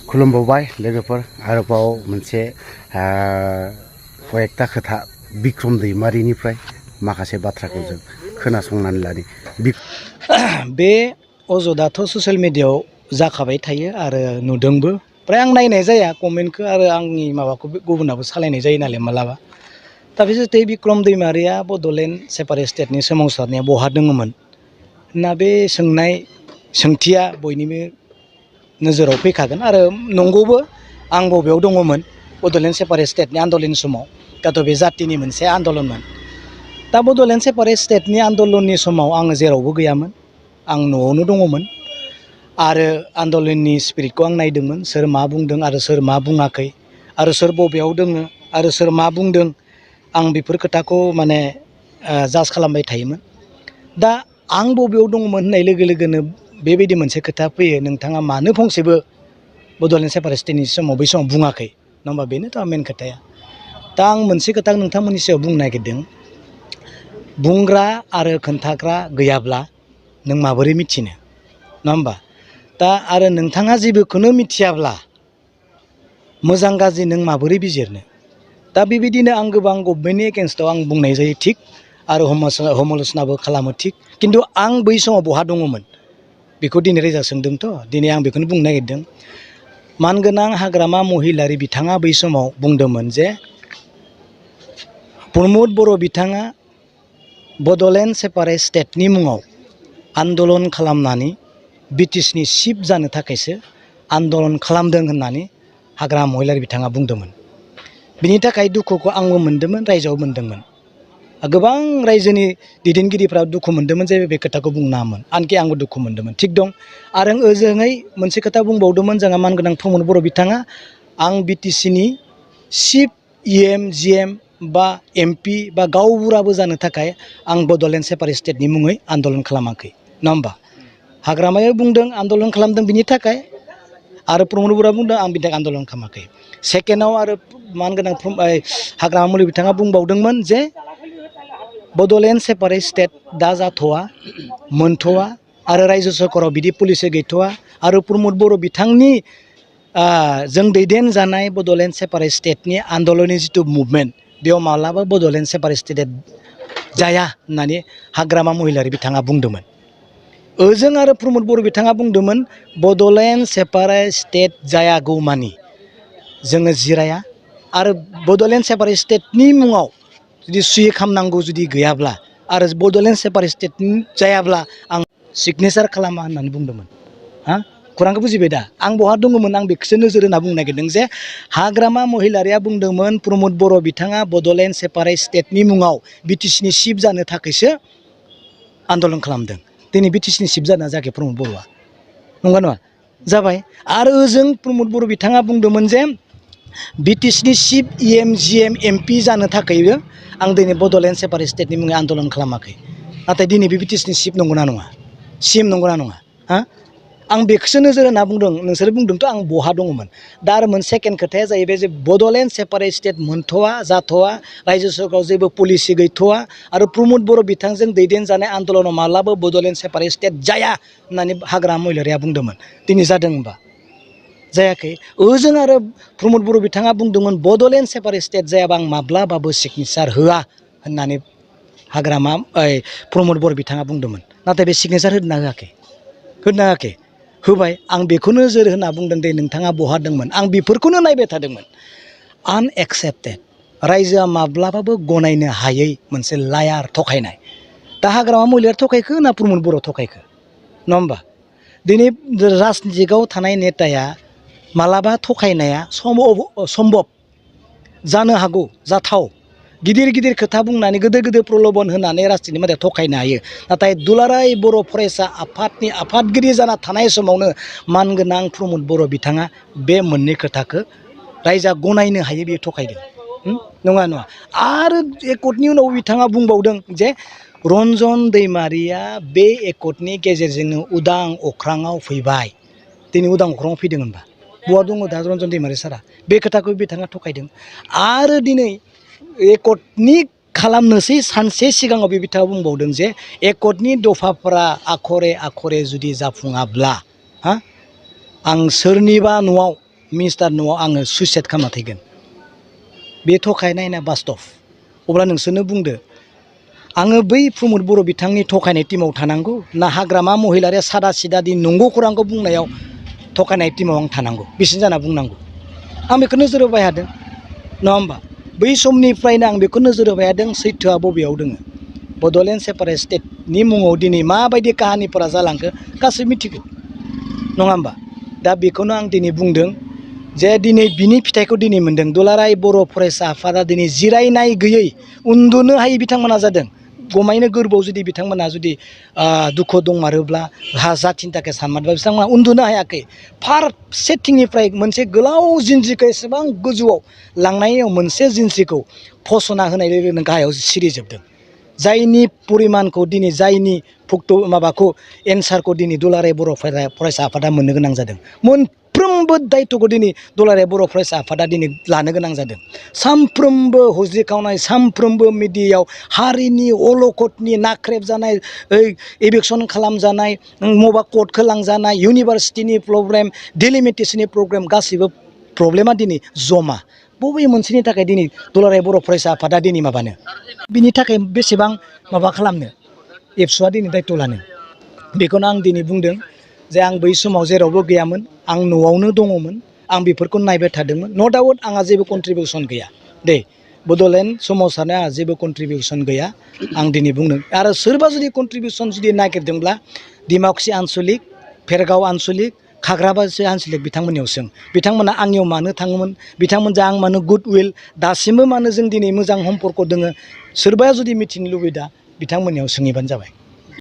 खुलुमबावबाय लोगोफोर आरोबाव मोनसे कयेकता खोथा बिक्रम दैमारिनिफ्राय माखासे बाथ्राखौ जों खोनासंनानै लानि बे अजदाथ' ससियेल मिडियायाव जाखाबाय थायो आरो नुदोंबो फ्राय आं नायनाय जाया कमेन्टखौ आरो आंनि माबाखौ गुबुनाबो सालायनाय जायो नालाय मालाबा दा बे जितु बिक्रम दैमारिया बड'लेण्ड सेपारेट स्टेटनि सोमावसारनाया बहा दङमोन ना बे सोंथिया बयनिबो नोजोराव फैखागोन आरो नंगौबो आं बबेयाव दङमोन बड'लेण्ड सेपारेट स्टेटनि आन्दलननि समाव दाथ' बे जातिनि मोनसे आन्दलनमोन दा बड'लेण्ड सेपारेट स्टेटनि आन्दलननि समाव आङो जेरावबो गैयामोन आं न'आवनो दङमोन आरो आन्दलननि स्पिरिटखौ आं नायदोंमोन सोर मा बुंदों आरो सोर मा बुङाखै आरो सोर बबेयाव दोङो आरो सोर मा बुंदों आं बेफोर खोथाखौ माने जाज खालामबाय थायोमोन दा आं बबेयाव दङमोन होननाय लोगो लोगोनो बेबायदि मोनसे खोथा फैयो नोंथाङा मानो फंसेबो बड'लेण्ड सेपारेट स्टेटनि समाव बै समाव बुङाखै नङा होमबा बेनोथ' मेन खोथाया दा आं मोनसे खोथा नोंथांमोननि सायाव बुंनो नागिरदों बुंग्रा आरो खोन्थाग्रा गैयाब्ला नों माबोरै मिथिनो नङा होमबा दा आरो नोंथाङा जेबोखौनो मिथियाब्ला मोजां गाज्रि नों माबोरै बिजिरनो दा बेबायदिनो आं गोबां गभर्नमेन्टनि एगेन्स्टआव आं बुंनाय जायो थिग आरो समाल'सनाबो खालामो थिग खिन्थु आं बै समाव बहा दङमोन बेखौ दिनै रोजा सोंदोंथ' दिनै आं बेखौनो बुंनो नागिरदों मानगोनां हाग्रामा महिलारि बिथाङा बै समाव बुंदोंमोन जे प्रमद बर' बिथाङा बड'लेण्ड सेपारेट स्टेटनि मुङाव आन्दलन खालामनानै ब्रिटिशनि चिफ जानो थाखायसो आन्दलन खालामदों होननानै हाग्रामा महिलारि बिथाङा बुंदोंमोन बिनि थाखाय दुखुखौ आंबो मोन्दोंमोन रायजोआव मोन्दोंमोन गोबां रायजोनि दैदेनगिरिफ्रा दुखु मोन्दोंमोन जे बे खोथाखौ बुंनाङामोन आनखि आंबो दुखु मोन्दोंमोन थिग दं आरो ओजोङै मोनसे खोथा बुंबावदोंमोन जोंहा मानगोनां प्रमद बर' बिथाङा आं बिटिसिनि चिफ इएम जिएम बा एमपि बा गावबुराबो जानो थाखाय आं बड'लेण्ड सेपारेट स्टेटनि मुङै आन्दलन खालामाखै नङा होमबा हाग्रामाया बुंदों आन्दलन खालामदों बिनि थाखाय आरो प्रमद बर'आ बुंदों आं बिनि थाखाय आन्दलन खालामाखै सेकेन्डआव आरो मानगोनां हाग्रामा महिलारि बिथाङा बुंबावदोंमोन जे बड'लेण्ड सेपारेट स्टेट दा जाथ'वा मोनथ'वा आरो रायजो सरकाराव बिदि पलिसि गैथ'वा आरो प्रमद बर' बिथांनि जों दैदेनजानाय बड'लेण्ड सेपारेट स्टेटनि आन्दलननि जिथु मुभमेन्ट बेयाव माब्लाबा बड'लेण्ड सेपारेट स्टेट जाया होननानै हाग्रामा महिलारि बिथाङा बुंदोंमोन ओजों आरो प्रमद बर' बिथाङा बुंदोंमोन बड'लेण्ड सेपारेट स्टेट जायागौमानि जोङो जिराया आरो बड'लेण्ड सेपारेट स्टेटनि मुङाव जुदि सुहि खालामनांगौ जुदि गैयाब्ला आरो बड'लेण्ड सेपारेट स्टेट जायाब्ला आं सिगनेसार खालामा होननानै बुंदोंमोन खौरांखौ बुजिबाय दा आं बहा दङमोन आं बेखौसो नोजोर होना बुंनो नागिरदों जे हाग्रामा महिलारिया बुंदोंमोन प्रमद बर' बिथाङा बड'लेण्ड सेपारेट स्टेटनि मुङाव बिटिसिनि चिफ जानो थाखायसो आन्दलन खालामदों दिनै बिटिसिनि चिफ जाना जायाखै प्रमद बर'आ नंगौ नङा जाबाय आरो ओजों प्रमद बर' बिथाङा बुंदोंमोन जे बिटिसिनि चिफ इएम जिएम एमपि जानो थाखायबो आं दिनै बड'लेण्ड सेपारेट स्टेटनि मुङै आन्दलन खालामाखै नाथाय दिनै बे बिटिसिनि चिफ नंगौना नङा सिएम नंगौना नङा आं बेखौसो नोजोर होना बुंदों नोंसोर बुंदोंथ' आं बहा दङमोन दा आरो मोनसे सेकेन्ड खोथाया जाहैबाय जे बड'लेण्ड सेपारेट स्टेट मोनथ'वा जाथ'वा रायजो सरकाराव जेबो पलिसि गैथ'वा आरो प्रमद बर' बिथांजों दैदेनजानाय आन्दलनाव माब्लाबो बड'लेण्ड सेपारेट स्टेट जाया होननानै हाग्रामा महिलारिया बुंदोंमोन दिनै जादों होनबा जायाखै ओजों आरो प्रमद बर' बिथाङा बुंदोंमोन बड'लेण्ड सेपारेट स्टेट जायाबा आं माब्लाबाबो सिगनेसार होआ होननानै हाग्रामा प्रमद बर' बिथाङा बुंदोंमोन नाथाय बे सिगनेसार होदोंना होआखै होबाय आं बेखौनो नोजोर होना बुंदों दे नोंथाङा बहा दंमोन आं बेफोरखौनो नायबाय थादोंमोन आनएक्सेप्टेड रायजोआ माब्लाबाबो गनायनो हायै मोनसे लायार थगायनाय दा हाग्रामा महिलारिया थगायखो ना प्रमद बर' थगायखो नङा होमबा दिनै राजनितिकआव थानाय नेताया मालाबा थगायनाया सम्भब जानो हागौ जाथाव गिदिर गिदिर खोथा बुंनानै गोदो गोदो प्रल'बन होनानै राजनितिकनि मानसिया थगायनो हायो नाथाय दुलाराय बर' फरायसा आफादनि आफादगिरि जाना थानाय समावनो मानगोनां प्रमद बर' बिथाङा बे मोननै खोथाखौ रायजोआ गनायनो हायो बेयो थगायदों नङा आरो एकर्टनि उनाव बिथाङा बुंबावदों जे रन्जन दैमारिया बे एकर्टनि गेजेरजोंनो उदां अख्राङाव फैबाय दिनै उदां अख्राङाव फैदों होनबा बहा दङ दा रन्जन दैमारि सारा बे खोथाखौ बिथाङा थगायदों आरो दिनै एकर्टनि खालामनोसै सानसे सिगाङाव बे बिथाङा बुंबावदों जे एकर्टनि दफाफोरा आखरे आखरे जुदि जाफुङाब्ला आं सोरनिबा न'आव मिनिस्टार न'आव आङो सुइसाइड खालामना थैगोन बे थगायनाय ना बास्तब अब्ला नोंसोरनो बुंदो आङो बै प्रमद बर' बिथांनि थगायनाय टीमाव थानांगौ ना हाग्रामा महिलारिया सादा सिदा दि नंगौ खौरांखौ बुंनायाव थगायनाय टीमाव आं थानांगौ बिसिनि जाना बुंनांगौ आं बेखौ नोजोर होबाय थादों नङा होमबा बै समनिफ्रायनो आं बेखौ नोजोर होबाय थादों सैथोआ बबेयाव दोङो बड'लेण्ड सेपारेट स्टेटनि मुङाव दिनै माबायदि काहानिफोरा जालांखो गासैबो मिथिगौ नङा होमबा दा बेखौनो आं दिनै बुंदों जे दिनै बिनि फिथाइखौ दिनै मोन्दों दुलाराय बर' फरायसा आफादा दिनै जिरायनाय गैयै उन्दुनो हायै बिथांमोना जादों गमायनो गोरबोआव जुदि बिथांमोना जुदि दुखु दंमारोब्ला जाथिनि थाखाय सानमारोब्ला बिथांमोना उन्दुनो हायाखै फारसेथिंनिफ्राय मोनसे गोलाव जिन्ज्रिखौ एसेबां गोजौआव लांनायाव मोनसे जिन्ज्रिखौ फसना होनाय लोगो लोगोनो गाहायाव सिरिजोबदों जायनि परिमानखौ दिनै जायनि माबाखौ एन्सारखौ दिनै दुलाराय बर' फरायसा आफादा मोननो गोनां जादों मोनफ्रोमबो दायथ'खौ दिनै दुलाराय बर' फरायसा आफादा दिनै लानो गोनां जादों सानफ्रोमबो हुज्रिखावनाय सानफ्रोमबो मिडियायाव हारिनि अलखदनि नाख्रेबजानाय एभिकसन खालामजानाय मबा कर्टखौ लांजानाय इउनिभार्सिटिनि प्रब्लेम डिलिमिटेसननि प्रब्लेम गासैबो प्रब्लेमा दिनै जमा बबे मोनसेनि थाखाय दिनै दुलाराय बर' फरायसा आफादा दिनै माबानो बिनि थाखाय बेसेबां माबा खालामनो एबसुआ दिनै दायथ' लानो बेखौनो आं दिनै बुंदों जे आं बै समाव जेरावबो गैयामोन आं न'आवनो दङमोन आं बेफोरखौ नायबाय थादोंमोन न' डाउट आंहा जेबो कन्ट्रिबिउसन गैया दे बड'लेण्ड सोमावसारनाया आंहा जेबो कन्ट्रिबिउसन गैया आं दिनै बुंदों आरो सोरबा जुदि कन्ट्रिबिउसन जुदि नागिरदोंब्ला डिमाकुसि आन्सलिक भेरगाव आन्सलिक खाग्राबारि आन्सलिक बिथांमोननियाव सों बिथांमोना आंनियाव मानो थाङोमोन बिथांमोनजों आं मानो गुड उइल दासिमबो मानो जों दिनै मोजां सम्पर्क दोङो सोरबाया जुदि मिथिनो लुबैदा बिथांमोननियाव सोंहैबानो जाबाय